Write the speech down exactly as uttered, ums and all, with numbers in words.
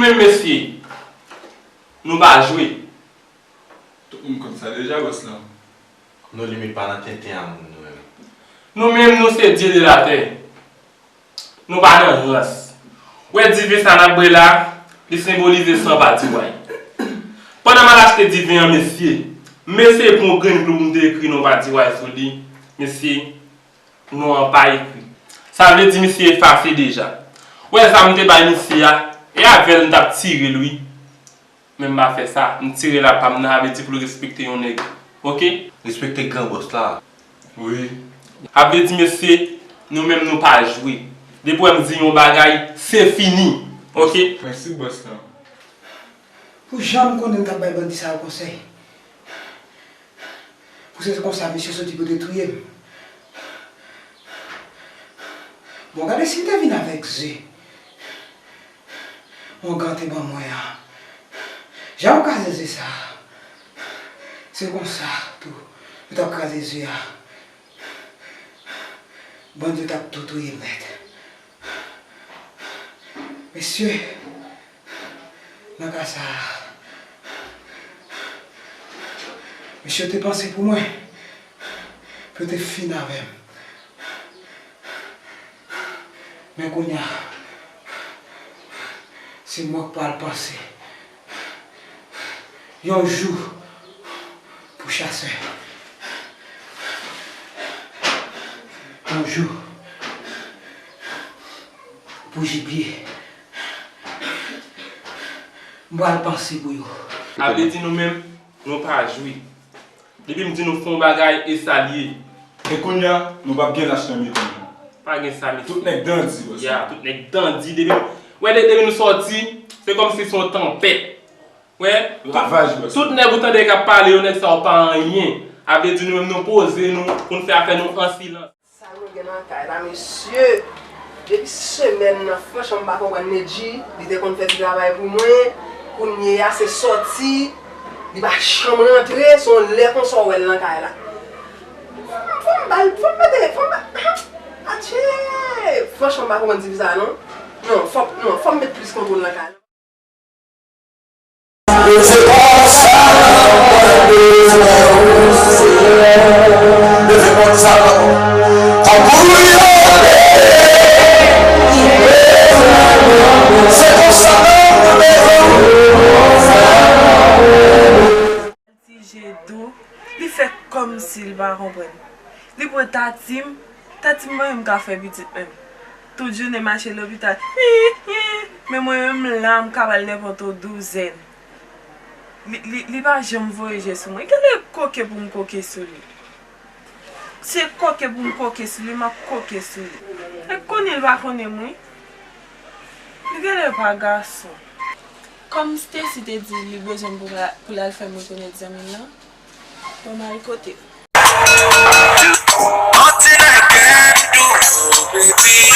Men mesye, nou pa jwe. Tout moun konn sa deja, bòs lan. No limit pa nan tenten a moun nou menm. Nou menm, nou se dye de latè. Nou pa nan rans. Ou wè diven sa n ap bwè la, li senbolize san Pati Way. Pandan m al achte diven an, mesye, m eseye pran yon grenn klou pou m te ekri non Pati Way sou li. Mesye, non an pa ekri. Sa vle di misye efase deja. Ou wè zam m te bay misye a, e avè l m t ap tire l wi. Men m pa fè sa, m tire lapa m nan, sa vle di pou l respekte yon nèg. Oke? Respekte gran bòs la. Wi. Sa vle di mesye, nou menm nou pa jwe. Depi w wè m di yon bagay, se fini. Oke? Mèsi bòs lan. Pou jan m konnen l t ap bay bandi sa yo konsèy. Pou se konsa misye soti pou te touye m. Bon, gade si l te vin avèk ze. Ongan te ban mwen an. Jan yo kraze ze sa a, se konsa tou yo t ap kraze ze a. Bandi yo t ap tou touye m nèt. Mesye, nan ka sa a, mesye te panse pou mwen, pou yo te fin avè m. Men kounye a, se mwen k pral panse. Yon jou pou chasè. Yon jou pou jibye. M pral panse pou yo. Sa vle di nou menm, nou pa jwe. Depi m di nou fè yon bagay, e sa l ye. E kounye a, nou p ap gen lach nan mitan nou. Pa gen sa, mesye. Tout nèg dandi, bòs. Ya, tout nèg dandi. Depi, wè, de- depi nou sòti, se kòmsi se yon tanpèt. Wè, tout, lavaj, bòs, tout nèg ou tande k ap pale yo, nèg sa yo pa anyen. Sa vle di nou menm nou poze nou pou n fè afè nou an silans. Sa nou gen nan kay la, mesye? Depi semèn nan, franchman, m pa konprann Nedji. Li te konn fè ti travay pou mwen. Kounye a, se sòti. Li pa janm rantre. Se yon lè konsa w wè l nan kay la. Fò m, fò m ba l, fò m mete, fò m ba, adje! Franchman, m pa konprann tifi sa a, non. Non, fò, non, fò m met plis kontwòl nan kay la. Se konsa mwen bezwen ou, Senyè. Leve mwen sa, papa. Tankou yon leve, se konsa mwen bezwen ou. Ti je dou, li fè kòmsi l pa konprann. Li pran tati m, tati m pa menm ka fè pitit menm. Tout jounen mache lopital, hi, hi. Men mwen menm la, m ka ba l nenpòt yon douzèn. Li, li, li pa janm voye je sou mwen. Genlè koke pou m koke sou li. Se koke pou m koke sou li, m ap koke sou li. E konnen l pa konnen m, wi. Li genlè pa gason. Kòm Stacy te di li bezwen m pou, pou l al fè m rekonèt zanmi l lan, bon, m al kote l. Nothing I can do, baby,